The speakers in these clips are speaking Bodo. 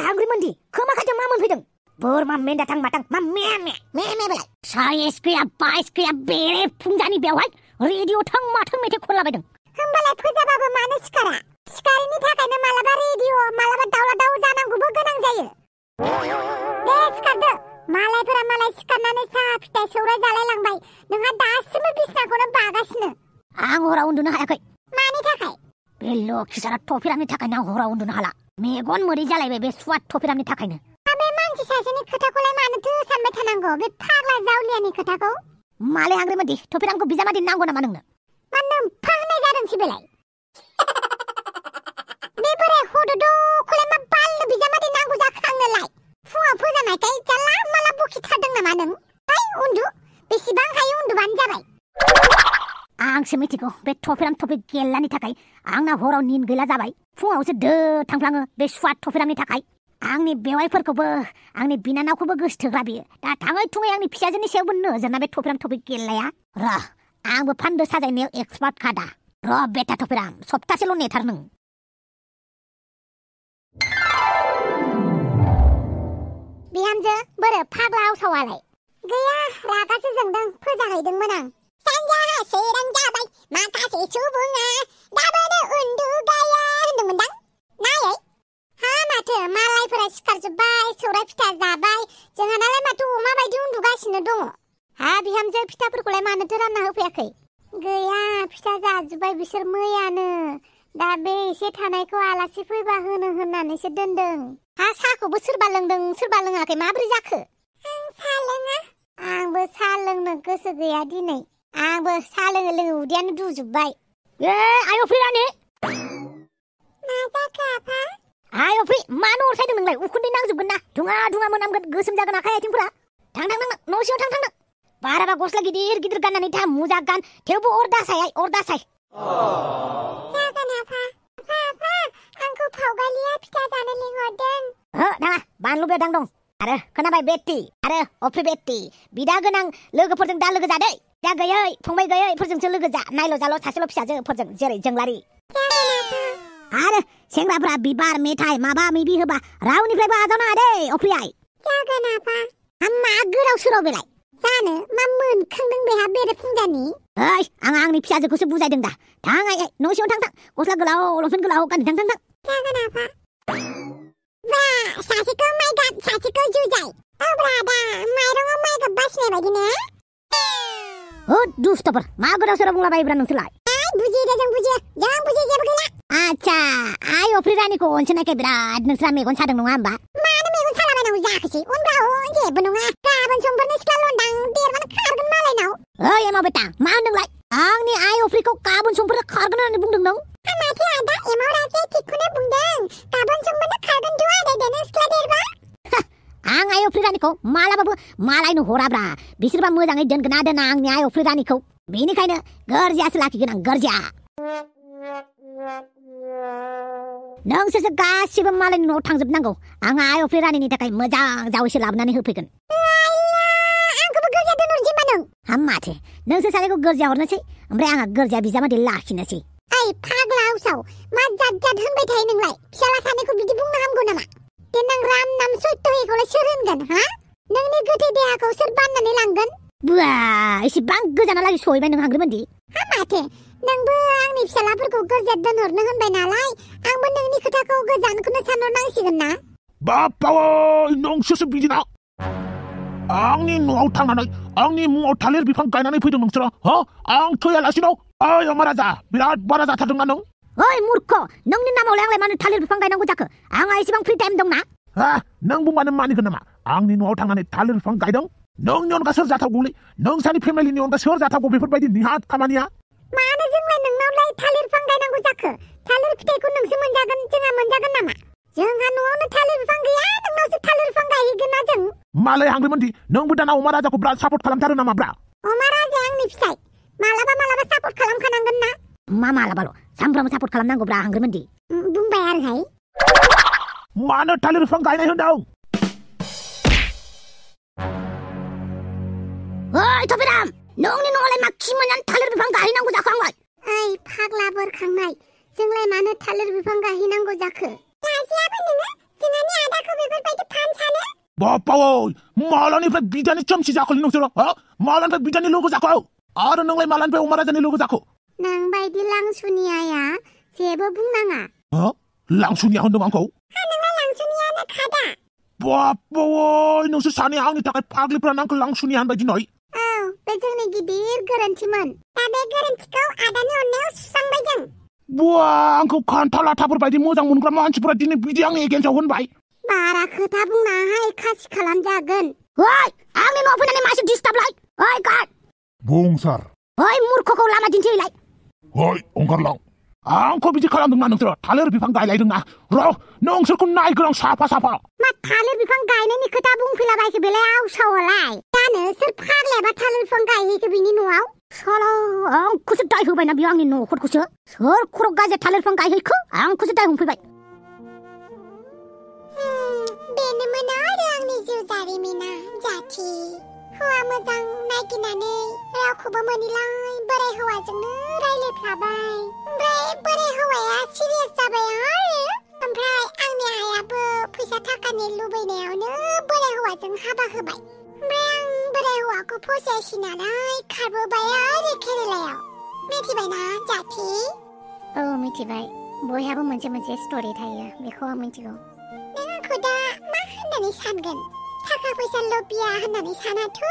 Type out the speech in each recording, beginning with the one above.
हांग्रिमोनदि खोमा खाथियाव मा मोनफैदों? बोरमा मेन्दाथां माथां मा मे बेलाय? साइस गैया बाइस गैया बेरे फुंजानि बेवहाय रेडिअ थां माथों मेथाइ खनलाबायदों। होमबालाय फोजाबाबो मानो सिखारा? सिखारिनि थाखायनो मालाबा रेडिअ मालाबा दावला-दाव जानांगौबो गोनां जायो। दे सिखारदो। मालायफोरा मालाय सिखारनानै साहा फिथाइ सौराय जालायलांबाय। नोंहा दासिमबो बिसनाखौनो बागासिनो। आं हराव उन्दुनो हायाखै। मानि थाखाय? बे लखिसारा टफिरामनि थाखायनो आं हराव उन्दुनो हाला। मेगन मोदै जालायबाय बे सुवाद टफिरामनि थाखायनो। बे मानसि सासेनि खोथाखौलाय मानोथो सानबाय थानांगौ? बे फाग्ला जावलियानि खोथाखौ। मालाय हांग्रिमोनदि टफिरामखौ बिजामादै नांगौ नामा नोंनो? मा नोमफा होननाय जादोंसै बेलाय? बे बोराय हद'द'खौलाय मा बालनो बिजामादै नांगौ जाखो आंनोलाय? फुङाव फोजानायखाय जाला माला बखिथारदों नामा नों? उन्दु, बेसेबां हायो उन्दुबानो जाबाय। आंसो मिथिगौ बे टफिराम टफि गेल्लानि थाखाय आंना हराव निन गैला जाबाय। फुङावसो दो थांफ्लाङो बे सुवाद टफिरामनि थाखाय। आंनि बेवाइफोरखौबो आंनि बिनानावखौबो गोसोथोग्रा बियो। दा थाङै थुङै आंनि फिसाजोनि सायावबो नोजोरना बे टफिराम टफि गेल्लाया। आंबो फान्दो साजायनायाव एक्सपार्ट खादा। बेटा टफिराम सप्तासेल' नेथार नों। बिहामजो बोरो फाग्ला आवसावालाय? गैया, रागासो जोंदों। फोजाहैदोंमोन आं। सानजाहा सोरां जाबाय माखासे सुबुङा दाबोनो उन्दुगाया होनदोंमोनदां। नायै हा माथो मालायफोरा सिखारजोब्बाय, सौराय फिथा जाबाय, जोंहानालाय माथो अमा बायदि उन्दुगासिनो दङ। हा बिहामजो फिथाफोरखौलाय मानोथो रानना होफैयाखै? गैया, फिथा जाजोब्बाय बिसोर मैयानो। दा बे एसे थानायखौ आलासि फैबा होनो होननानैसो दोनदों। हा साहाखौबो सोरबा लोंदों सोरबा लोङाखै माब्रै जाखो? आं साहा लोङा। आंबो साहा लोंनो गोसो गैया दिनै। आंबो साहा लोङो उदैयानो दुजोब्बाय। आय अफ्रि रानि। मा जाखो आफा? आय अफ्रि मानो अरसायदों नोंलाय? उखुन्दै नांजोबगोन ना। धुङा मोनामगोन, गोसोम जागोन आखाइ आथिंफोरा। थां न' सिङाव थां। बाराबा गस्ला गिदिर गाननानै था, मुजा गान, थेवबो अर दासाय। जागोन आफा। आफा आंखौ फावगालिया फिथा जानो लिंहरदों। नाङा, बानलु बेदां दं। आरो खोनाबाय बेट्टि आरो अफ्रि बेट्टि, बिदा गोनां लोगोफोरजों दा लोगो जादै। दा गैयै फंबाय गैयैफोरजोंसो लोगो जा। नायल' जाल' सासेल' फिसाजोफोरजों जेरै जोंलारि। आरो सेंग्राफ्रा बिबार मेथाइ माबा माबि होबा रावनिफ्रायबो आजावनाङा दे अफ्रि आइ। जागोन आफा। मा गोदाव सोराव बेलाय? जानो मा मोनखांदों बेहा बेरे फुंजानि? आं आंनि फिसाजोखौसो बुजायदों दा। थां आइ न' सिङाव थां। गस्ला गोलाव लंपेन्ट गोलाव गान थां। जागोन आफा। बा सासेखौ माइ गाब सासेखौ जुजाय। अब्ला दा माइरङाव माइ गाब बासिनाय बायदि ने? दुस्थफोर मा गोदाव सोराव बुंलाबायोब्रा नोंसोरलाय? बुजियो जों बुजियो जेबो गैला। आच्छा, आइ अफ्रि रानिखौ अनसोनायखाय बिराद नोंस्रा मेगन सादों नङा होमबा? मानो मेगन सालाबायनांगौ जाखोसै? उनफ्राव जेबो नङा। गाबोन समफोरनो सिख्ला लन्दां देरबानो खारगोन मालायनाव। एमाव बेटा मा होनदोंलाय? आंनि आइ अफ्रिखौ गाबोन समफोरनो खारगोन होननानै बुंदों नों? माथो आदा एमाव राजाया थिगखौनो बुंदों। गाबोन समफोरनो खारगोनथ' आदै देनो सिख्ला देरबा। आं आइ अफ्रि रानिखौ मालाबाबो मालायनो हराब्रा। बिसोरबा मोजाङै दोनगोन ना दोना आंनि आइ अफ्रि रानिखौ? बेनिखायनो गोरजियासो लाखिगोन आं, गोरजिया। नोंसोरसो गासिबो मालायनि न'आव थांजोबनांगौ। आं आइ अफ्रि रानिनि थाखाय मोजां जावैसो लाबोनानै होफैगोन। आंखौबो गोरजिया दोनहरनोसै मा नों? माथो नोंसोर सानैखौ गोरजिया हरनोसै, ओमफ्राय आंहा गोरजिया बिजामादै लाखिनोसै। ओइ फाग्ला आवसाव, मा जाद होनबाय थायो नोंलाय? फिसाला सानैखौ बिदि बुंनो हामगौ नामा? देनां राम नाम सत्यहैखौलाय सोर होनगोन? हा नोंनि गोथै देहाखौ सोर बाननानै लांगोन? बुआ एसेबां गोजानालागै सहैबाय नों हांग्रिमोनदि। माथो नोंबो आंनि फिसालाफोरखौ गोरजिया दोनहरनो होनबाय नालाय आंबो नोंनि खोथाखौ गोजानखौनो सानहरनांसिगोन ना? बापावै नोंसोरसो बिदिना आंनि न'आव थांनानै आंनि मुङाव थालिर बिफां गायनानै फैदों नोंसोरो? आं थैयालासिनो ओइ अमा राजा बिराद बारा जाथारदोंना नों? ओइ मूर्ख, नोंनि नामावलाय आंलाय मानो थालिर बिफां गायनांगौ जाखो? आंहा एसेबां फ्रि टाइम दंना। नों बुंबानो मानिगोन नामा? आंनि न'आव थांनानै थालिर बिफां गायदों? नोंनि अनगा सोर जाथावगौलै? नोंसानि फेमिलिनि अनगा सोर जाथावगौ बेफोरबायदि निहाथ खामानिया? मानो जोंलाय नोंनावलाय थालिर बिफां गायनांगौ जाखो? थालिर फिथाइखौ नोंसो मोनजागोन, जोंहा मोनजागोन नामा? जोंहा न'आवनो थालिर बिफां गैया, नोंनावसो थालिर बिफां गायहैगोन ना जों? मालाय हांग्रिमोनदि नोंबो दाना अमा राजाखौ बिराद सापर्ट खालामथारो नामा ब्रा? अमा राजाया आंनि फिसाइ, मालाबा सापर्ट खालामखानांगोन ना? मा मालाबाल' सामफ्रामबो सापर्ट खालामनांगौब्रा हांग्रिमोनदि। बुंबाय आरोहाय। मानो थालिर बिफां गायनाय होनदों? ओइ टफिराम, नोंनि न'आवलाय मा खि मोननानै थालिर बिफां गायहैनांगौ जाखो आंलाय? ओइ फाग्ला बोरखांनाय, जोंलाय मानो थालिर बिफां गायहैनांगौ जाखो? लाजियाबो नोङो? जोंहानि आदाखौबो बापावै मालानिफ्राय बिदानि चमसि जाखोलै नोंसोरो मालानिफ्राय बिदानि लोगो जाखो आरो नोंलाय मालानिफ्राय अमा राजानि लोगो जाखो नों बायदि लांसुनियाया जेबो बुंनाङा लांसुनिया होनदों आंखौ नोंलाय लांसुनियानो खादा बापावै नोंसोर सानैया आंनि थाखाय फाग्लिफ्रानो आंखौ लांसुनिया होनबाय दिनै औ बे जोंनि गिदिर गोरोन्थिमोन दा बे गोरोन्थिखौ आदानि अननायाव सुस्रांबाय जों बुवा आंखौ खान्थाल आथाफोर बायदि मोजां मोनग्रा मानसिफोरा दिनै बिदि आंनि एगेन्स्टआव होनबाय बारा खोथा बुंनाहाय खासि खालामजागोन ओइ आंनि न'आव फैनानै मासे डिस्टार्बलाय ओइ गार्ड बुं सार ओइ मूर्खखौ लामा दिन्थिहैलाय ओइ ओंखारलां आंखौ बिदि खालामदोंना नोंसोरो थालिर बिफां गायलायदोंना र' नोंसोरखौ नायगोन आं साफा साफा मा थालिर बिफां गायनायनि खोथा बुंफैलाबायखो बेलाय आवसावालाय जानो सोर फाग्लायाबा थालिर बिफां गायहैखो बिनि न'आव साला आंखौसो दाय होबायना बियो आंनि न'खरखौसो सोर खर' गाज्रि थालिर बिफां गायहैखो आंखौसो दाय हमफैबाय बेनोमोन आरो आंनि जिउ जारिमिना जाथि हौवा मोजां नागिरनानै रावखौबो मोनिलाय बोराय हौवाजोंनो रायलायफ्लाबाय ओमफ्राय बोराय हौवाया सिरियास जाबाय आरो ओमफ्राय आंनि आइयाबो फैसा थाखानि लुबैनायावनो बोराय हौवाजों हाबा होबाय ओमफ्राय आं बोराय हौवाखौ फसायासैनानै खारबोबाय आरो केरेलायाव मिथिबायना जाथि औ मिथिबाय बयहाबो मोनसे मोनसे स्ट'रि थायो बेखौ आं मिथिगौ नों आंखौ दा मा होननानै सानगोन थाखा फैसा लबिया होननानै सानाथ'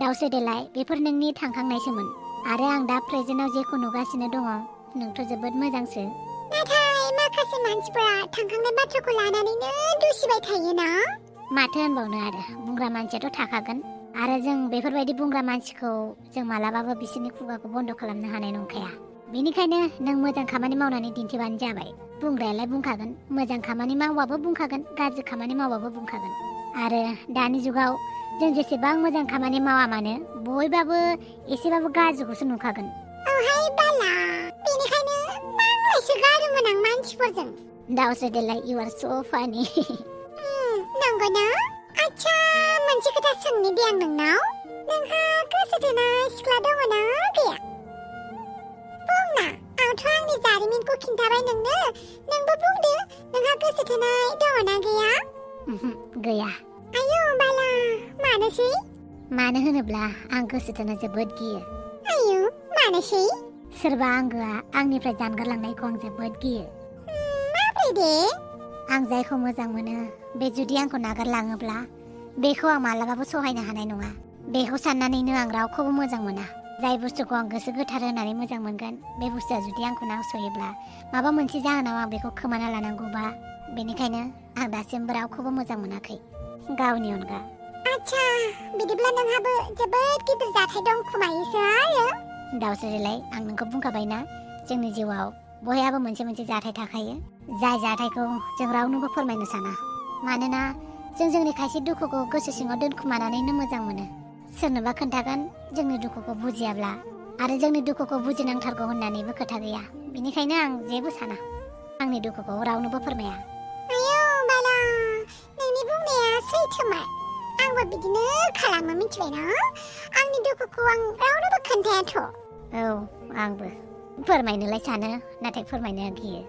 दावसो देलाय बेफोर नोंनि थांखांनायसोमोन आरो आं दा प्रेजेन्टआव जेखौ नुगासिनो दङ नोंथ' जोबोद मोजांसो नाथाय माखासे मानसिफोरा थांखांनाय बाथ्राखौ लानानैनो दुसिबाय थायोना माथो होनबावनो आरो बुंग्रा मानसियाथ' थाखागोन आरो जों बेफोरबायदि बुंग्रा मानसिखौ जों मालाबाबो बिसोरनि खुगाखौ बन्द खालामनो हानाय नंखाया बेनिखायनो नों मोजां खामानि मावनानै दिन्थिबानो जाबाय बुंग्रायालाय बुंखागोन मोजां खामानि मावबाबो बुंखागोन गाज्रि खामानि मावबाबो बुंखागोन आरो दानि जुगाव जों जेसेबां मोजां खामानि मावा मानो बयबाबो एसेबाबो गाज्रिखौसो नुखागोन औहाय बाला बेनिखायनो नांलायसो गारोमोन आं मानसिफोरजों दावसो देलाय इउ आर स' फानि नंगौना आच्छा मोनसे खोथा सोंनि दे आं नोंनाव नोंहा गोसो थोनाय सिख्ला दङना गैया बुंना आंथ' आंनि जारिमिनखौ खिन्थाबाय नोंनो नोंबो बुंदो नोंहा गोसो थोनाय दङना गैया गैया आयौ बाला मानोसै मानो होनोब्ला आं गोसो थोनो जोबोद गियो आयौ मानोसै सोरबा आंगोआ आंनिफ्राय जानगारलांनायखौ आं जोबोद गियो माब्रै दे आं जायखौ मोजां मोनो बे जुदि आंखौ नागारलाङोब्ला बेखौ आं मालाबाबो सहायनो हानाय नङा बेखौ साननानैनो आं रावखौबो मोजां मोना जाय बुस्थुखौ आं गोसो गोथार होनानै मोजां मोनगोन बे बुस्थुआ जुदि आंखौ नासयोब्ला माबा मोनसे जाहोनाव आं बेखौ खोमाना लानांगौबा बेनिखायनो आं दासिमबो रावखौबो मोजां मोनाखै गावनि अनगा आच्छा बिदिब्ला नोंहाबो जोबोद गिदिर जाथाय दं खोमायोसो आरो दावसोरिलाय आं नोंखौ बुंखाबायना जोंनि जिउआव बयहाबो मोनसे मोनसे जाथाय थाखायो जाय जाथायखौ जों रावनोबो फोरमायनो साना मानोना जों जोंनि खायसे दुखुखौ गोसो सिङाव दोनखुमानानैनो मोजां मोनो सोरनोबा खोन्थागोन जोंनि दुखुखौ बुजियाब्ला आरो जोंनि दुखुखौ बुजिनांथारगौ होननानैबो खोथा गैया बेनिखायनो आं जेबो साना आंनि दुखुखौ रावनोबो फोरमाया आयौ बाला नोंनि बुंनाया सैथोमार आंबो बिदिनो खालामो मिथिबायना आंनि दुखुखौ आं रावनोबो खोन्थायाथ' औ आंबो फोरमायनोलाय सानो नाथाय फोरमायनो गियो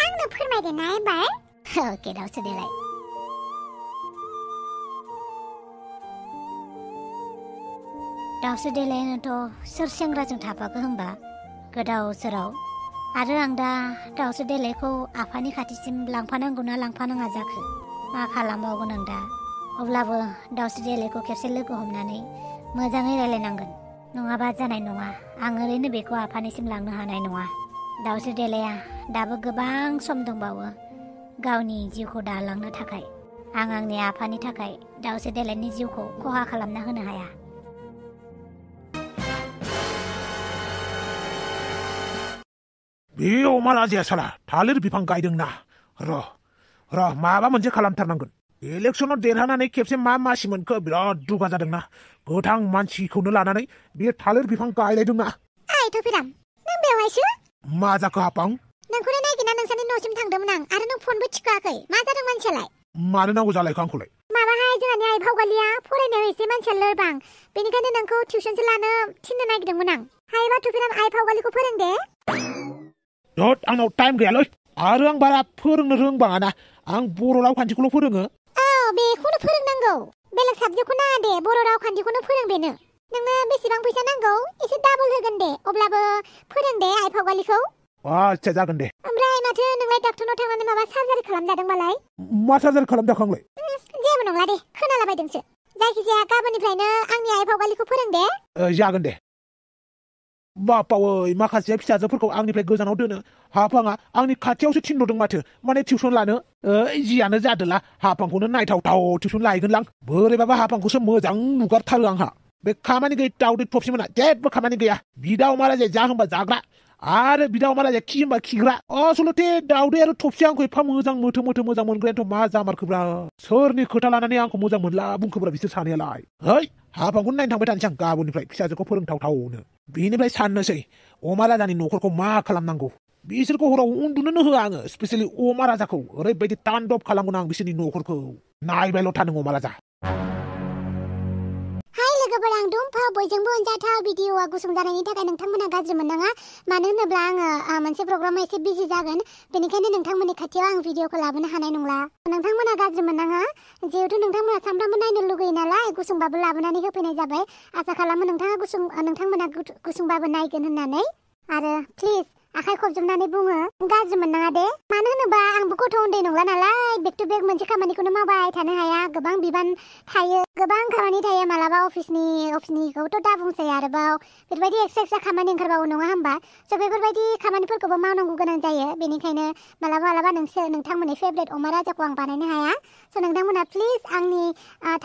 आंनो फोरमायदो ना एबार अके दावसो देलाय दावसो देलायनोथ' सोर सेंग्राजों थाफाखो होनबा गोदाव सोराव आरो आं दा दावसो देलायखौ आफानि खाथिसिम लांफानांगौना लांफानाङा जाखो मा खालामबावगोन आं दा अब्लाबो दावसो देलायखौ खेबसे लोगो हमनानै मोजाङै रायलायनांगोन नङाबा जानाय नङा आं ओरैनो बेखौ आफानिसिम लांनो हानाय नङा दावसो देलाया दाबो गोबां सम दंबावो गावनि जिउखौ दालांनो थाखाय आं आंनि आफानि थाखाय दावसो देलायनि जिउखौ खहा खालामना होनो हाया बे अमा राजाया साला थालिर बिफां गायदोंना र' माबा मोनसे खालामथारनांगोन इलेक्सनाव देरहानानै खेबसे मा मासि मोनखो बिराद दुगा जादोंना गोथां मानसिखौनो लानानै बे थालिर बिफां गायलायदोंना ओइ थफिराम नों बेवहायसो मा जाखो हापां नोंखौनो नागिरना नोंसानि न'सिम थांदोंमोन आं आरो नों फनबो थिखोआखै मा जादों मानसियालाय मानो नांगौ जालायखो आंखौलाय माबाहाय जोंहानि आइ भावगालिया फरायनायाव एसे मानसिया लोरबां बेनिखायनो नोंखौ टिउसनसो लानो थिननो नागिरदोंमोन आं हायोबा थफिराम आइ भावगालिखौ फोरों दे आंनाव टाइम गैयालै आरो आं बारा फोरोंनो रोंबाङाना आं बर' रावखान्थिखौल' फोरोङो औ बेखौनो फोरोंनांगौ बेलेग साबजेक्टखौ नाङा दे बर' रावखान्थिखौनो फोरों बेनो नोंनो बेसेबां फैसा नांगौ एसे डाबल होगोन दे अब्लाबो फोरों दे आइ फावगालिखौ आच्छा जागोन दे ओमफ्राय माथो नोंलाय डाक्टरनाव थांनानै माबा सार्जारि खालामजादोंबालाय मा सार्जारि खालामजाखांलाय जेबो नंला दे खोनालाबायदोंसो जायखिजाया गाबोननिफ्रायनो आंनि आइ फावगालिखौ फोरों दे जागोन दे बापावै माखासे फिसाजोफोरखौ आंनिफ्राय गोजानाव दोनो हाफाङा आंनि खाथियावसो थिनहरदों माथो माने टिउसन लानो जियानो जादोला हाफांखौनो नायथावथाव टिउसन लाहैगोनलां बोरैबाबा हाफांखौसो मोजां नुगारथारो आंहा बे खामानि गैयै दाउदै थफसिमोना जेबो खामानि गैया बिदा अमाराजे जा होनबा जाग्रा आरो बिदा अमाराजे खि होनबा खिग्रा असलथे दाउदै आरो थफसिया आंखौ एफा मोजां मोथो मोजां मोनग्रायाथ' मा जामारखोब्रा सोरनि खोथा लानानै आंखौ मोजां मोनला बुंखोब्रा बिसोर सानैयालाय है हाफांखौनो नायनो थांबाय थानोसै आं गाबोननिफ्राय फिसाजोखौ फोरोंथावथावनो बेनिफ्राय साननोसै अमा राजानि न'खरखौ मा खालामनांगौ बिसोरखौ हराव उन्दुनोनो होआ आङो स्पेसियेलि अमा राजाखौ ओरैबायदि तान्डब खालामगोन आं बिसोरनि न'खरखौ नायबायल' था नों अमा राजा लोगोफोर आं दुमफाव बयजोंबो अनजाथाव भिडिअआ गुसुं जानायनि थाखाय नोंथांमोना गाज्रि मोननाङा मानो होनोब्ला आङो मोनसे प्रग्रामाव एसे बिजि जागोन बेनिखायनो नोंथांमोननि खाथियाव आं भिडिअखौ लाबोनो हानाय नंला नोंथांमोना गाज्रि मोननाङा जिहेतु नोंथांमोना सामफ्रामबो नायनो लुगैयो नालाय गुसुंबाबो लाबोनानै होफैनाय जाबाय आसा खालामो नोंथांमोना गुसुंबाबो नायगोन होननानै आरो प्लिज आखाइ खबजोबनानै बुङो गाज्रि मोननाङा दे मानो होनोबा आंबो गथ' उन्दै नंला नालाय बेक टु बेक मोनसे खामानिखौनो मावबाय थानो हाया गोबां बिबान थायो गोबां खामानि थायो मालाबा अफिसनिखौथ' दा बुंसै आरोबाव बेफोरबायदि एक्सट्रा खामानि ओंखारबावो नङा होमबा स' बेफोरबायदि खामानिफोरखौबो मावनांगौ गोनां जायो बेनिखायनो मालाबा नोंथांमोननि फेभरेट अमा राजाखौ आं बानायनो हाया स' नोंथांमोना प्लिज आंनि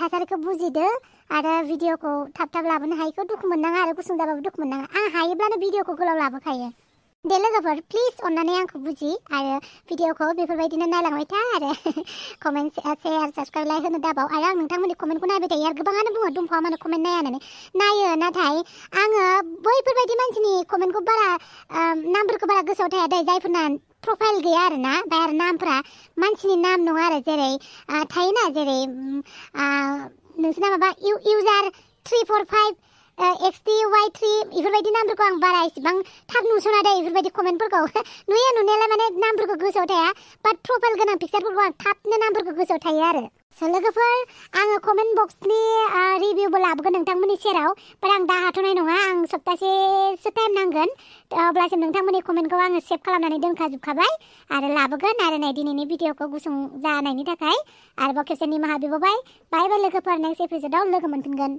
थासारिखौ बुजिदो आरो भिडिअखौ थाब लाबोनो हायैखौ दुखु मोननाङा आरो गुसुं जाबाबो दुखु मोननाङा आं हायोब्लानो भिडिअखौ गोलाव लाबोखायो दे लोगोफोर प्लिज अन्नानै आंखौ बुजि आरो भिडिअखौ बेफोरबायदिनो नायलांबाय था आरो कमेन्ट शेयार साबस्क्राइब लाइक होनो दाबाव आरो आं नोंथांमोननि कमेन्टखौ नायबाय थायो आरो गोबाङानो बुङो दुमफावआ मानो कमेन्ट नाया होननानै नायो नाथाय आङो बैफोरबायदि मानसिनि कमेन्टखौ नामफोरखौ बारा गोसोआव थाया दे जायफोरना प्रफाइल गैया आरोना ओमफ्राय आरो नामफोरा मानसिनि नाम नङा आरो जेरै थायोना जेरै नोंसोरना माबा इउजार 345 XTY3 बेफोरबायदि नामफोरखौ आं बारा इसेबां थाब नुसना दे बेफोरबायदि कमेन्टफोरखौ नुयो नुनायालाय माने नामफोरखौ गोसोआव थाया बाट प्रफाइल गोनां पिक्चारफोरखौ आं थाबनो नामफोरखौ गोसोआव थायो आरो स' लोगोफोर आङो कमेन्ट बक्सनि रिभिउबो लाबोगोन नोंथांमोननि सेराव बाट आं दा हाथ'नाय नङा आं सप्तासेसो टाइम नांगोन अब्लासिम नोंथांमोननि कमेन्टखौ आङो सेभ खालामनानै दोनखाजोबखाबाय आरो लाबोगोन आरो नै दिनैनि भिडिअखौ गुसुं जानायनि थाखाय आरोबाव खेबसे निमाहा बिबावबाय बाय लोगोफोर नेक्स्ट एपिसोडआव लोगो मोनफिनगोन